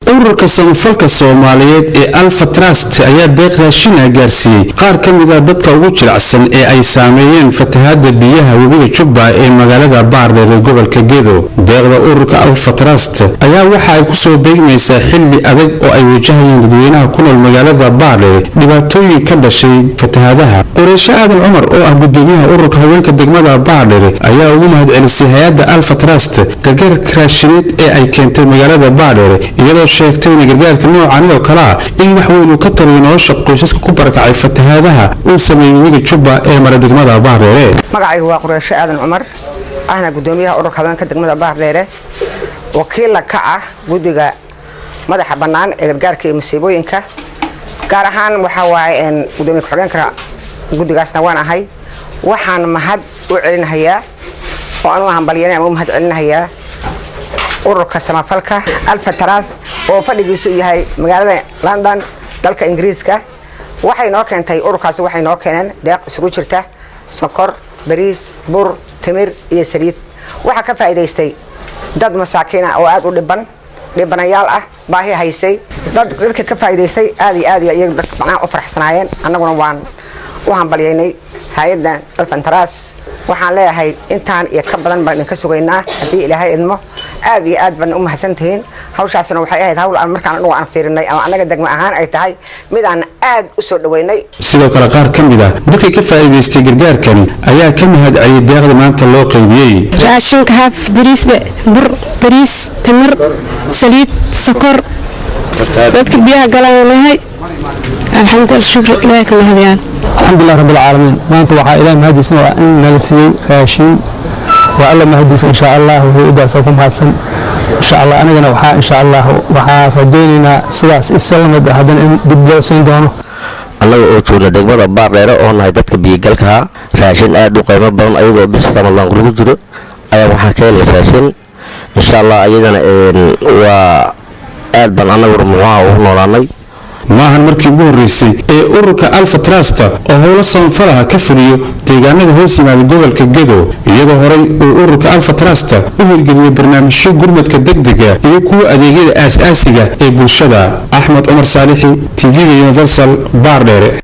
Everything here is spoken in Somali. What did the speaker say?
Ururka samafalka Soomaaliyeed ee Alfa Trust ayaa deeq raashina gaarsiiyey qaar ka mid a dadka ugu jilicsan ee ay saameeyeen fatahaada biyaha webiga Jubba ee magaalada Baardheer ee gobolka Gedo. Deeqda ururka Alfa Trust ayaa waxa ay kusoo beegmaysaa xilli adag oo ay wajahayeen dadweynaha ku nool magaalada Baardheer dhibaatooyin ka dhashay fatahaadaha. Qoreysho Aadan Cumar oo ah gudoomiyaha ururka haweenka degmada Baardheer ayaa ugu mahadcelisay hay-adda Alfa Trust gargaarka raashineed ee ay keentay magaalada Baardheer, iyadoo sheegtay in gargaarka noocani oo kale ah in wax weyn uu ka tariyo nolosha qoysaska ku barakacay fatahaadaha uu sameeyey webiga Jubba ee mara degmada Baardheere. Magacaygu waa Qureysho Aadan Cumar, ahna gudoomiyaha ururka haweenka degmada Baardheere, wakiilla ka ah guddiga madaxa bannaan ee gargaarka iyo masiibooyinka. Gaar ahaan waxaa waaye gudoomiye ku-xigeenka guddigaasna waan ahay. Waxaan mahad u celinahayaa oo aan u hambalyanay ama u mahad celinahayaa ururka samafalka Alfa Trust oo fadhigiisu yahay magaalada London, dalka Ingiriiska. Waxay noo keentay ururkaasi, waxay noo keeneen deeq isugu jirta sokor, bariis, bur, timir iyo saliid. Waxaa ka faa'iidaystay dad masaakiina oo aada u dhiban, dhibanayaal ah, baahi haysay. Dadka ka faa'iidaystay aad iyo aad iyaga dadka macnaha u faraxsanaayeen. Annaguna waan u hambalyaynay hay-adda Alfa Trust. Waxaan leeyahay intaan iyo ka badan baan idinka sugaynaa haddii Ilaahay idmo. Aad iyo aad baadna u mahadsantihiin. Hawshaasna waxay ahayd hawl aan markaan anagu aan fiirinay ama annaga degmo ahaan ay tahay mid aan aad u soo dhaweynay. Sidoo kale, qaar ka mid ah dadka ka faa'iidaystay gargaarkani ayaa ka mahad celiyay deeqda maanta loo qaybiyey. Raashinka haaf bariis, bur, bariis, timir, saliid, sokor. Dadka biyaha galaan nahay. Alxamdulilah, shukr Ilaahay ka mahadiyaan. Alxamdulilah rabbil caalamiin. Maanta waxaa Ilaah mahadiisna waa in nala siiyey raashin. Waa Alla mahadiisa, insha Allah. Hay-addaas ku mahadsan, insha Allah. Anigana waxaa, insha Allah, waxaa rajaynaynaa sidaas isa lamid ah haddana in dib loo siin doono. Annaga oo joogna degmada Baardheere oo nahay dadka biyogalkaha, raashin aad u qiimo badan ayadoo bisha Ramadaan lagu jiro ayaa waxaa ka helay raashin, insha Allah. Ayadana waa aad baan annaguna muxuaha ugu noolaanay. Maahan markii ugu horreysay ee ururka Alfa Trust oo howlo samafalaha ka fuliyo deegaanada hoos yimaada gobolka Gedo, iyadoo horey uu ururka Alfa Trust u hirgeliyey barnaamijyo gurmadka degdega iyo kuwa adeegyada aas-aasiga ee bulshada. Axmed Cumar Saalixi, TV-ga Universal, Baardheere.